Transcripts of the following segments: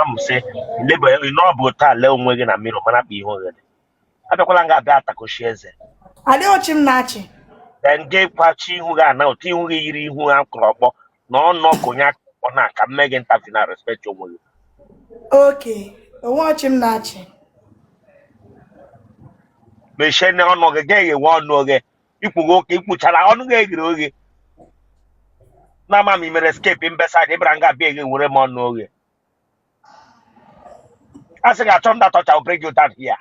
Ama m sị lebe na ọ bụ taa, lee onwe gị na mirror mara kpa ihu gị dị. Abịakwala nga abịa atakoshi eze. Adịghị ọchị m na-achị. Then gị kwachi ihu gị ana otu ihu gị yiri ihu akụrụ ọkpọ na ọnụ ọkụ onye akụrụ ọkpọ na ka m mee gị interview na respect onwe gị. Okay, onwe ọchị m na-achị. Mechie na ọnụ gị, ga-eghewe ọnụ gị ikwugo oke ikwuchara ọnụ gị eghere oghe na ama m imere escape mbesa dị ịbara nga abịa eghe were m ọnụ oghe a sị gị achọ m that touch, I will bring you down here.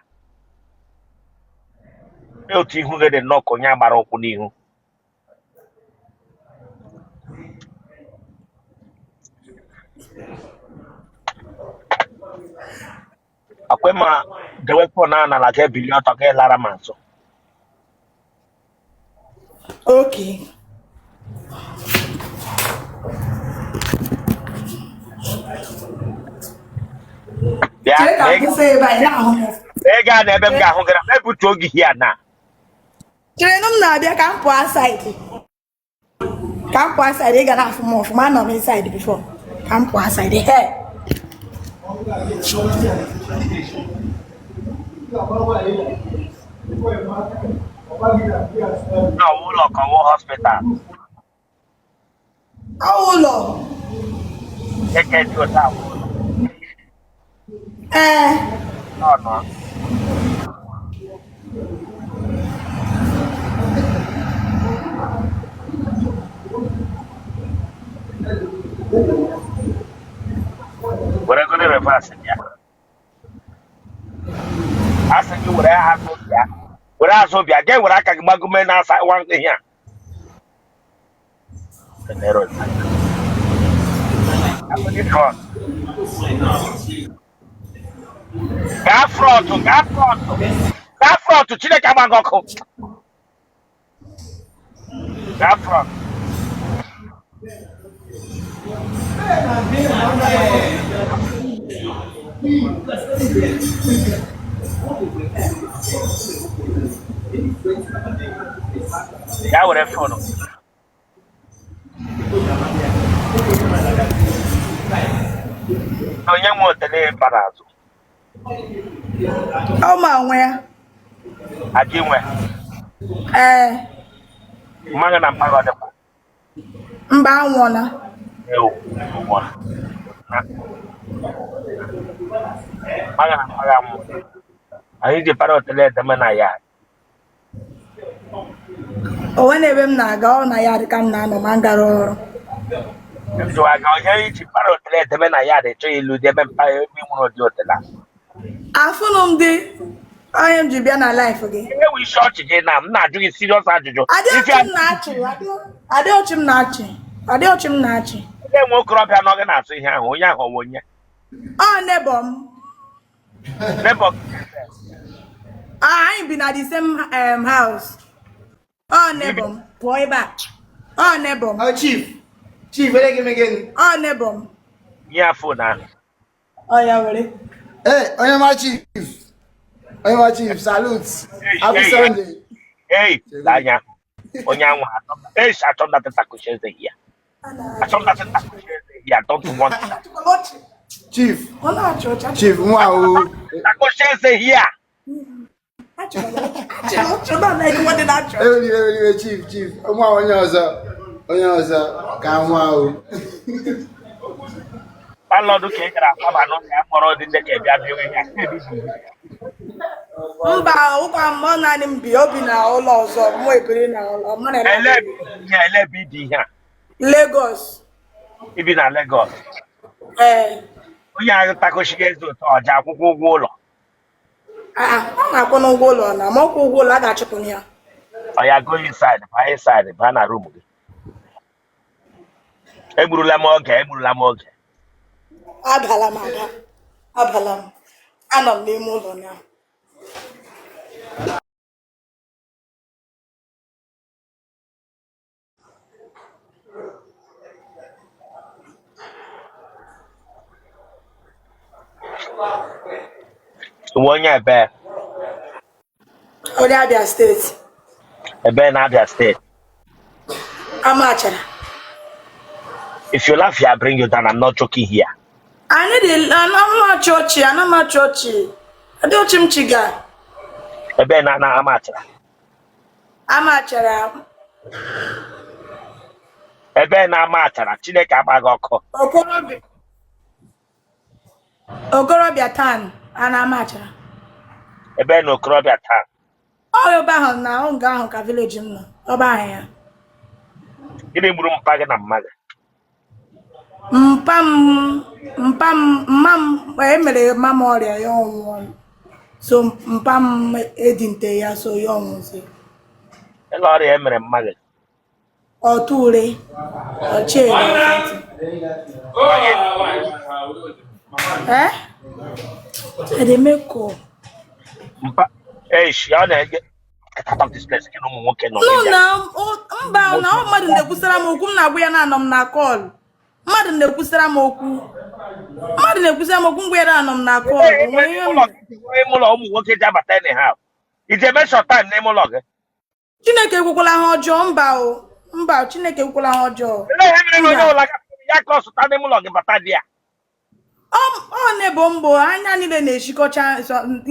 Otu ihu gị dị nnọọ ka onye agbara ụkwụ n'ihu. Akwe ma dewe phone ahụ n'ala ka ebili ọtọ ka ị lara m azụ. Okay. Bịa. Chere ka m kwụsị ebe a, ị na-ahụ m. Ị gaa na ebe m ga-ahụ gị na ebutuo gị here na. Chere m na-abịa ka m pụọ outside. Ka m pụọ outside, ị ga na-afụ m ọfụma. Anọ m inside before. Ka m pụọ outside. Hey. Na ụlọ ka ọ wụ hospital? Ọ ụlọ. Eke dị otu awụ ụlọ? Ee. Nọ nọ. Were goro reverse bịa. A sị gị were azụ bịa. Were azụ bịa. Jee were aka gị gbagome na-asa nwa ihe a. Gaa front, gaa front, gaa front. Chineke agba gị ọkụ. Gaa front. Ya were phone. Onye nwe otele bara azụ? Ọ ma nwe ya. Adị nwe? Ee. Mma gị na mpa gị ọ dịkwa? Mba, anwụọla. Ewu, ụwa. Na. Mma gị na mpa gị anwụ. Anyị ji para otele edeme na ya. O nwe ebe m na-aga, ọ na ya ka m na-anọ ma m gara ọrụ. M jụwa gị onye iji para otele edeme na ya dị chọọ ilu dị ebe mpa ebe ị nwere ụdị otele a. Afụnụ m dị onye m ji bịa na live gị. Ihe wụ isi ọchị gị na m na-ajụ gị serious ajụjụ. Adị Ife ọchị m na-achị, adị ọchị m na-achị, adị ọchị m na-achị. Onye nwe okorobịa nọ gị na-asụ ihe ahụ, onye ahụ ọ wụ onye? Ọ neighbour m. Neighbour? Ah, anyị bi na the same house. Ọ neighbour m, pụọ ebe a. Ọ neighbour m. Oh, chief. Chief, were gị megịnị? Ọ neighbour m. Nye ya phone ahụ. Ọ ya were. Hey, onye ma chief. Onye ma chief, salute. Happy Sunday. Ei, anya. Onye anwa atọ. Ei, achọ m that takushi eze ya. Achọ m that takushi eze ya. Don't want that. Chief. Chief, nwa o. Takushi eze ya. Eweli eweli chief, chief. Nwa onye ọzọ. Onye ọzọ ka nwa o. Landlord ka ị gara akwaba n'ụlọ ya kpọrọ dị ndị ka bịa bịa ya. Mba, ụka m ọ naanị m bi, o bi na ụlọ ọzọ, mụ ebiri na ụlọ mụ na Ele ihe ele ebe i bi ihe a? Lagos. I bi na Lagos? Ee. Onye ahụ takoshiga eze ụtọ ọja akwụkwọ ụgwọ ụlọ? Ah, ọ na-akwụ n'ụgwọ ụlọ na ma ọ kwụ ụgwọ ụlọ a ga-achụpụ ya. Ọ ya go inside, baa inside, baa na room gị. Egburula m oge, egburula m oge. Abala m aba, abala m. Anọ m n'ime ụlọ na. Ị wụ onye ebe? Onye Abia State. Ebe na Abia State? Amachara. If you laugh here, I bring you down. I'm not joking here. Anyị dị ana m achị ọchị, ana m achị ọchị. Adị ọchị m chiga. Ebe na na Amachara? Amachara. Ebe na Amachara, Chineke agba gị ọkụ. Okorobịa. Okorobịa town ana Amachara. Ebe na Okorobịa town? Ọ ebe ahụ na nga ahụ ka village m nọ. Ọba ahụ ya. Gịnị gburu mpa gị na mma gị? Mpa m, mpa m, mma m, emere mma m ọrịa ya ọnwụọ. So mpa m edinte ya so ya ọnwụzi. Ele ọrịa emere mma gị? Ọtụ ure, ọchị. Eh? I dey make call. Mpa eish ya ọ na-ege. Get out of this place, gị na ụmụ nwoke nọ. No na mba na ọ mmadụ na-ekwusara m okwu, m na-agwa ya na anọ m na call. Mmadụ na-ekwusara m okwu. Mmadụ na-ekwusara m okwu, m gwa ya na anọ m na call. O nwere ihe m mere? Ime ụlọ ụmụ nwoke ji abata anyhow. Iji eme short time n'ime ụlọ gị. Chineke ekwekwala ha ọjọọ, mba o. Mba, Chineke ekwekwala ha ọjọọ. Ele ihe mere na onye ọbụla gafere ya ka ọ sụta n'ime ụlọ gị bata di ya. Ọ na-ebo mbọ anya niile na-eshikọcha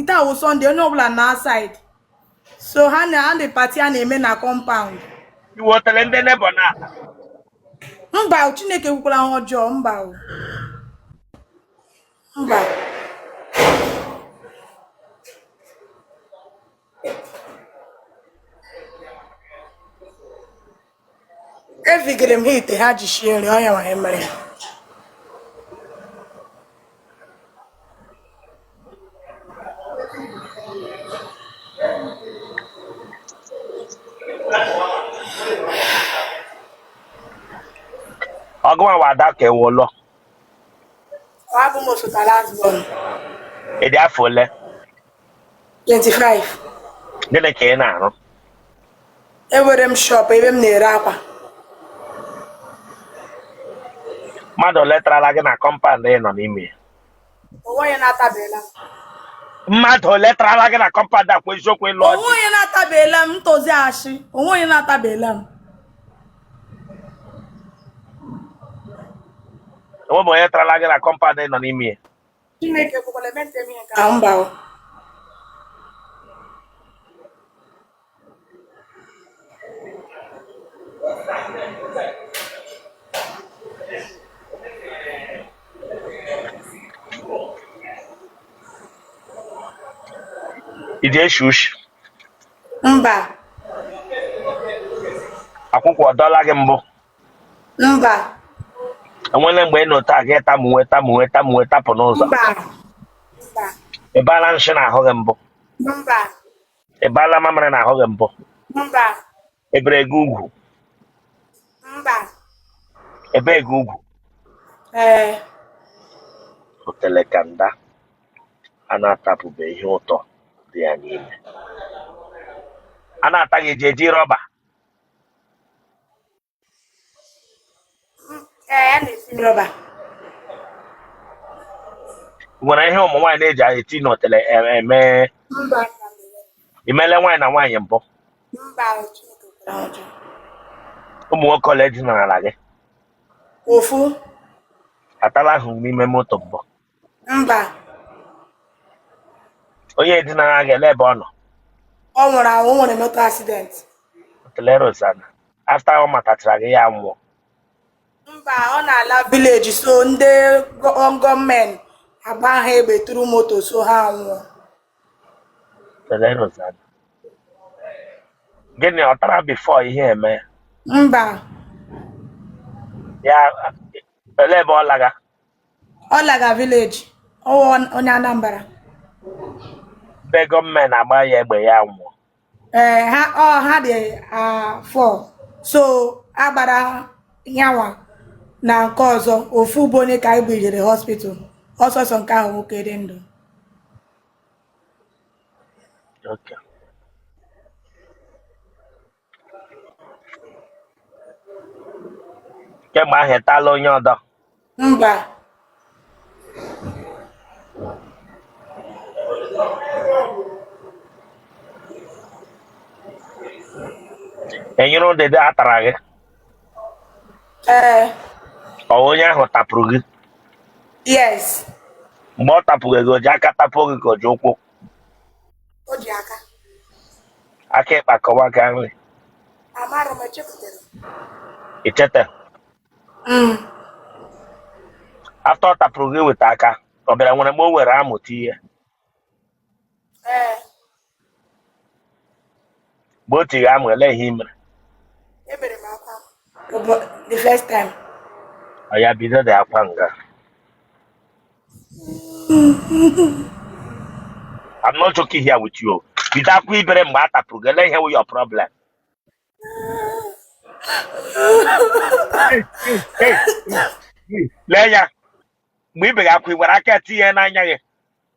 taa wụ Sunday, onye ọbụla na side. So ha na ha party a na-eme na compound. Iwe otele ndị neighbour na Mba o, Chineke ekwekwala ha ọjọọ, mba o. Mba. Evigere m ha ite ha ji shie nri, ọ ya nwa mere. Ọgụnwa wa ada ka ewu ụlọ. Abụ m osote last born. Ị dị afọ ole? 25. Gịnị ka ị na-arụ? Enwere m shop ebe m na-ere akwa. Mmadụ ole tarala gị na compound ị nọ n'ime? Onwe onye na-atabeela m. Mmadụ ole tarala gị na compound a kwa eziokwu ịlụ ọjị? Onwe onye na-atabeela m, ntozi ashị. Onwe onye na-atabeela m. Onwe bụ onye tarala gị na compound ị nọ n'ime? Chineke ekwekwala eme ntem ihe nke ahụ, mba o. Ị ji eshi ushi? Mba. Akwụkwọ ọ dọla gị mbụ? Mba. Enwele mgbe ị nọ taa gị tamuwe tamuwe tamuwe tapụ n'ụzọ? Mba. Mba. Ị baala nshị n'ahụ gị mbụ? Mba. Ị baala mamịrị n'ahụ gị mbụ? Mba. Ebere gị ugwu? Mba. Ebe gị ugwu? Ee. Otele kanda a na-atapụbe ihe ụtọ dị ya n'ime. A na-ata gị eji eji rọba. Ee, a na-esi rọba. Nwere ihe ụmụ nwaanyị na-eji eti n'otele eme? Mba. Imele nwaanyị na nwaanyị mbụ? Mba, Chineke kwere ọjọọ. Ụmụ nwoke ole dinarala gị? Ofu. Atala ahụ n'ime moto mbụ? Mba. Onye dinara gị ele ebe ọ nọ? Ọ nwụrụ anwụ, o nwere moto accident. Otele Rosanna, after ọ matachara gị ya nwụọ. Mba, ọ na-ala village, so ndị gọọmenti agba ha egbe tụrụ moto, so ha nwụọ. Otele Rosanna, gịnị ọ tara before ihe eme? Mba. Ya ele ebe ọ laga? Ọ laga village, ọ wụ onye Anambra. Ndị gọọmenti agba ya egbe ya nwụọ. Ee, ha ọ ha dị four, so agbara yanwa na nke ọzọ ofu bụ onye ka anyị bujere hospital ọsọsọ, nke ahụ nwoke dị ndụ. Okay. Kemgbe ahụ ị tala onye ọdọ? Mba. Enyere ụdịdị a tara gị? Ee. Ọ onye ahụ tapụrụ gị? Yes. Mgbe ọ tapụrụ gị, o ji aka tapụ gị ka o ji ụkwụ? O ji aka. Aka ịkpa kọwa aka nri? Amara m, echepụtara. Icheta? After ọ tapụrụ gị weta aka, ọ bịara nwere mgbe o were amụ tinye? Ee. Mgbe o tighị amụ, ele ihe i mere? Ebere m akwa the first time. Ọ ya bido dị akwa nga. I'm not joking here with you. Bido akwa ibere mgbe a tapụrụ gị, ele ihe wụ your problem? Hey, hey, hey. Lee ya, mgbe ibe gị akwa, i were aka tinye n'anya gị.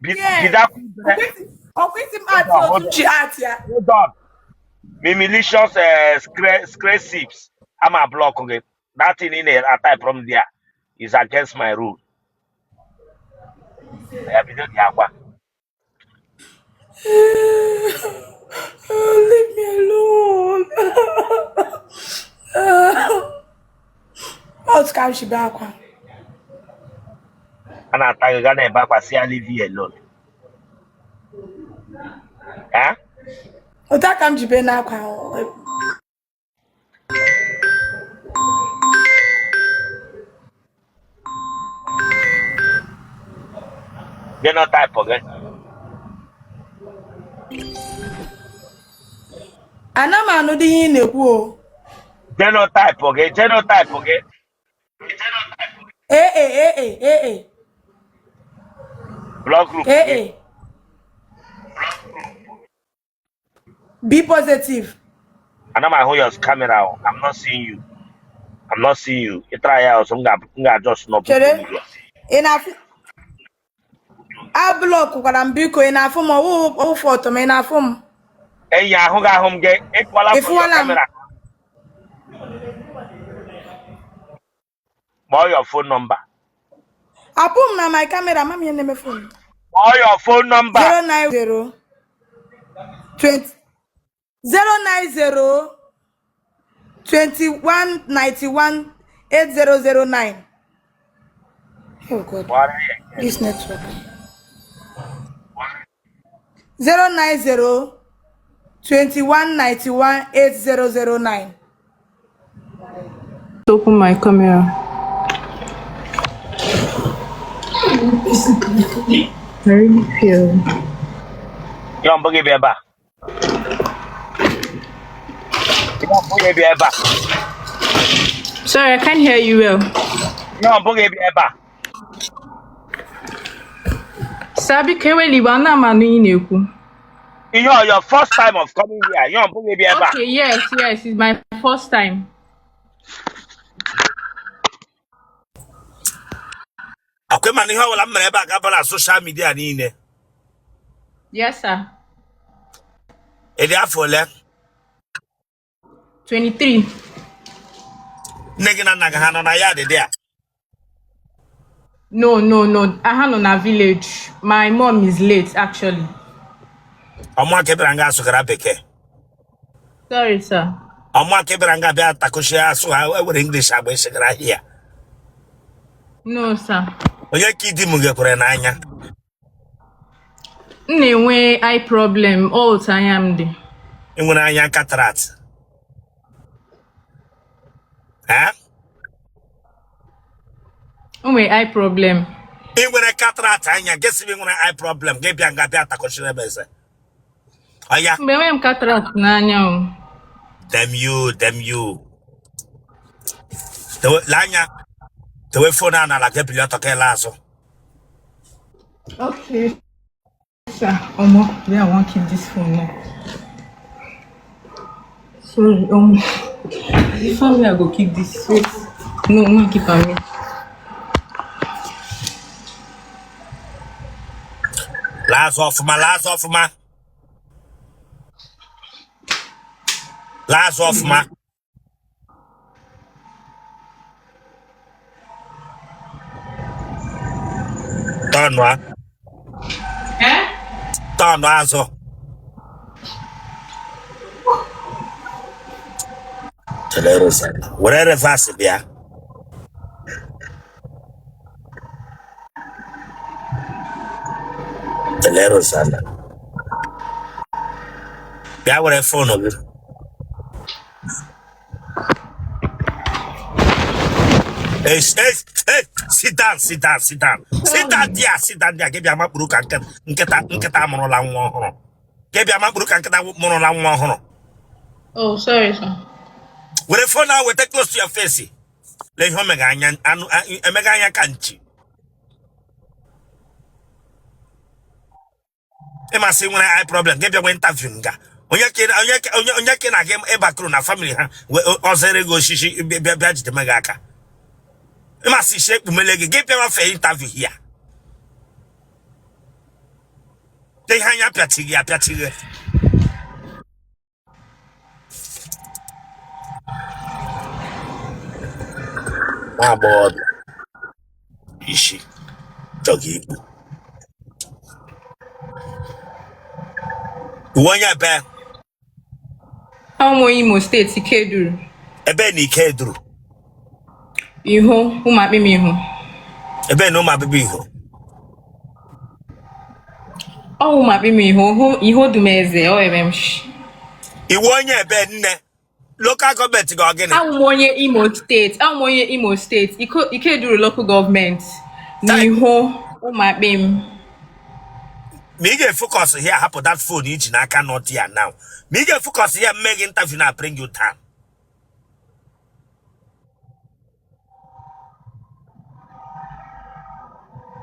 Bido akwa ibere. Ọkwa isi m atị otu m ji atị ya. Hold on. Mimilicious scrapes. I'm a block gị. That thing ị na-type from there is against my rule. Ya bido dị akwa. Leave me alone. Otu ka m si bee akwa. A na-ata gị ga na-ebe akwa si ya leave you alone. Eh? Otu aka m ji bee n'akwa. Genotype gị? Ana m anụdị ihe ị na-ekwu o. Genotype gị, genotype gị. Ee ee ee ee ee. Blood group Ee gị? ee. B positive. Ana m ahụ your camera o. I'm not seeing you. I'm not seeing you. Ị try ya ọzọ, m ga-adjust n'ọbụ. Chere. Ị na-afụ a blọkụkwara m, biko, ị na-afụ m? Ọwụ foto m, ị na-afụ m? Enyi, ahụ gị, ahụ m gị. Ịpụọla Ị from your fụwala m? camera. Kpọọ your phone number. Apụ m na my camera, ma m ihe na-eme phone. Kpọọ your phone number. 090 20 090 21 91 8009. Oh God, Kpọrọ ya. this network. 090 21 91 8009. Open my camera. I really feel. Ya mbụ gị bịa ebe a. Ya mbụ gị bịa ebe a. Sorry, I can't hear you well. Ya mbụ gị bịa ebe a. Sabi keweli ba na m anụ ị na-ekwu. Ihe ọ your first time of coming here. Ya mbụ gị bịa ebe a. Okay, yes, it's my first time. Akwe mana ihe ọbụla m mere ebe a ga-aba na social media niile. Yes, sir. Ị dị afọ ole? 23. Nne gị na nna gị ha nọ na ya dị a? No. I nọ na village. My mom is late, actually. Ọmụaka bịara nga asụgara bekee. Sorry, sir. Ọmụaka bịara nga bịa takoshi asụ ha ewere English agba ịsịgara hia. No, sir. Onye ka idi m gekwere n'anya? M na-enwe eye problem all otu anya m dị. Ị nwere anya cataract? Eh? O nwere eye problem. Ị nwere cataract anya, gịsị m ị nwere eye problem, gị bịa nga bịa takoshiri ebe eze. Ọya. Mgbe enweghị m cataract n'anya o. Damn you, damn you. Tewe, lee anya, tewe phone a n'ala gị, bilie ọtọ ka ele azụ. Okay, sir. Omo, where I wan keep this phone now? Sorry, The phone where I go keep this. Wait. No, no, keep am here. Lee azụ ọfụma, lee azụ ọfụma. Lee azụ ọfụma. Tọnụ a. Eh? Tọnụ azụ. Chere Rosanna. Were reverse bịa. Ele Rosanna. Bịa were phone gị. Hey, hey, hey, sit down, sit down, sit down. Sit down there, sit down there. Gị bịa makpuru ka nkịta nkịta mụrụla nwa ọhụrụ. Gị bịa makpuru ka nkịta mụrụla nwa ọhụrụ. Oh, sorry, sir. Were phone ahụ weta close to your face. Lee ihe o mega anya anụ emega anya ka nchi. Ị masị nwere eye problem gị bịa nwee interview nga onye ka onye ka onye onye ka na gị ịbakụrụ na family ha ọzere gị osisi bịa bịa jide gị aka. Ị masị isi ekpumele gị gị bịa fee interview here. Ihe anya apịachighị apịachighị. Nwa agbọghọbịa isi chọghị ikpu. Uwe onye ebe? Awụ m onye Imo State, Ikeduru. Ebe na Ikeduru? Iho, Ụmụakpịm Iho. Ebe na Ụmụakpịm Iho? Ọ Ụmụakpịm Iho, Iho Dumeze, ọ ebe m shi. Ị wụ onye ebe nne? Local government gị ọ gịnị? Awụ m onye Imo State, awụ m onye Imo State, Ikeduru local government, n'Iho, Ụmụakpịm. Ma ị ga-efocus here, hapụ that phone i ji n'aka not here now. Ma ị ga-efocus here, m mee gị interview na bring you down.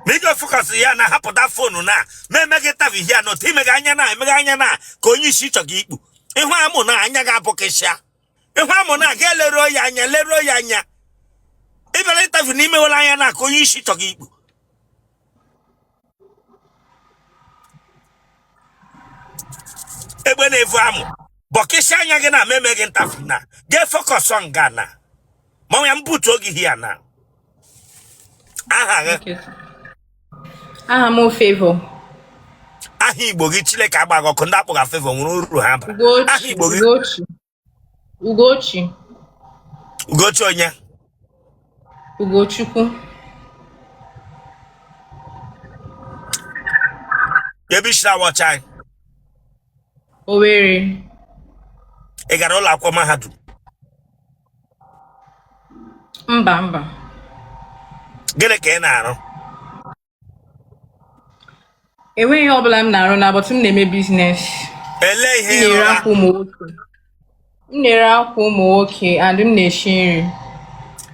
Ma ị ga-efocus ya na hapụ that phone na ma eme gị interview here not imega anya na emega anya na ka onye isi chọga ikpu. Ịhụ amụ na anya ga-abụkịsịa. Ịhụ amụ na ga eleruo ya anya leruo ya anya. Ị bịara interview na imewela anya na ka onye isi chọga ikpu. Egbe na-evu amụ bọkịsị anya gị na ma eme gị interview na ga-efocus nga na ma ya mbutu oge here na aha gị. Aha m Favour. Aha Igbo gị Chineke agbaghị ọkụ ndị akpọga Favour nwere uru ha bara. Aha Igbo gị? Ugochi. Ugochi. Ugochi onye? Ugochukwu. Ebe i si na-awatch anyị? Owerri. Ị gara ụlọ akwụkwọ mahadum? Mba, mba. Gịnị ka ị na-arụ? Enweghị ihe ọbụla m na-arụ na but m na-eme business. Elee ihe M ị na-ere rụra? akwa ụmụ nwoke. M na-ere akwa ụmụ nwoke and m na-eshi nri.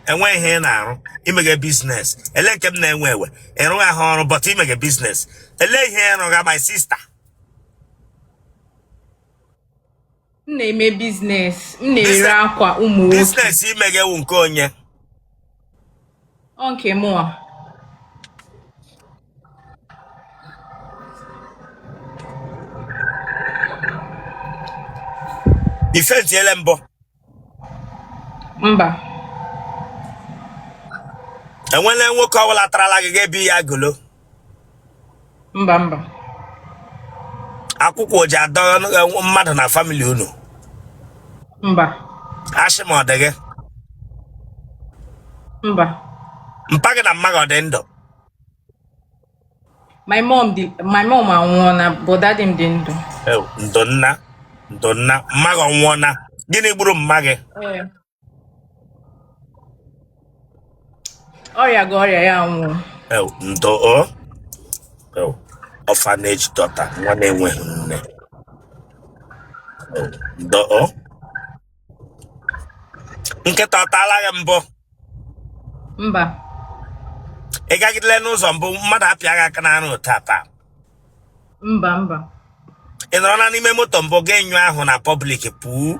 Enweghị ihe ị na-arụ, imege business. Elee nke m na-enwe ewe? Ị rụghị ahụ ọrụ but imege business. Elee ihe ị rụga my sister? M na-eme business. M na-ere akwa ụmụ nwoke. Business imege wụ nke onye? Ọ nke mụa. I faintiele mbụ? Mba. Enwele nwoke ọbụla tarala gị ga-ebi ya golo? Mba, mba. Akwụkwọ ji adọ mmadụ na family unu? Mba. Ashị ma ọ dị gị? Mba. Mpa gị na mma gị ọ dị ndụ? My mom dị, my mom anwụọla, but daddy m dị ndụ. Ndo nna, ndo nna, mma gị ọ nwụọna? Gịnị gburu mma gị? Ọrịa ga ọrịa ya anwụọ. Ndo o. Orphanage daughter, nwa na-enweghị nne. Ndo o. Nkịta ọ taala gị mbụ? Mba. Ị gagidele n'ụzọ mbụ mmadụ apịa gị aka n'arụ tata? Mba, mba. Ị nọrọla n'ime moto mbụ ga enyo ahụ na public pụọ?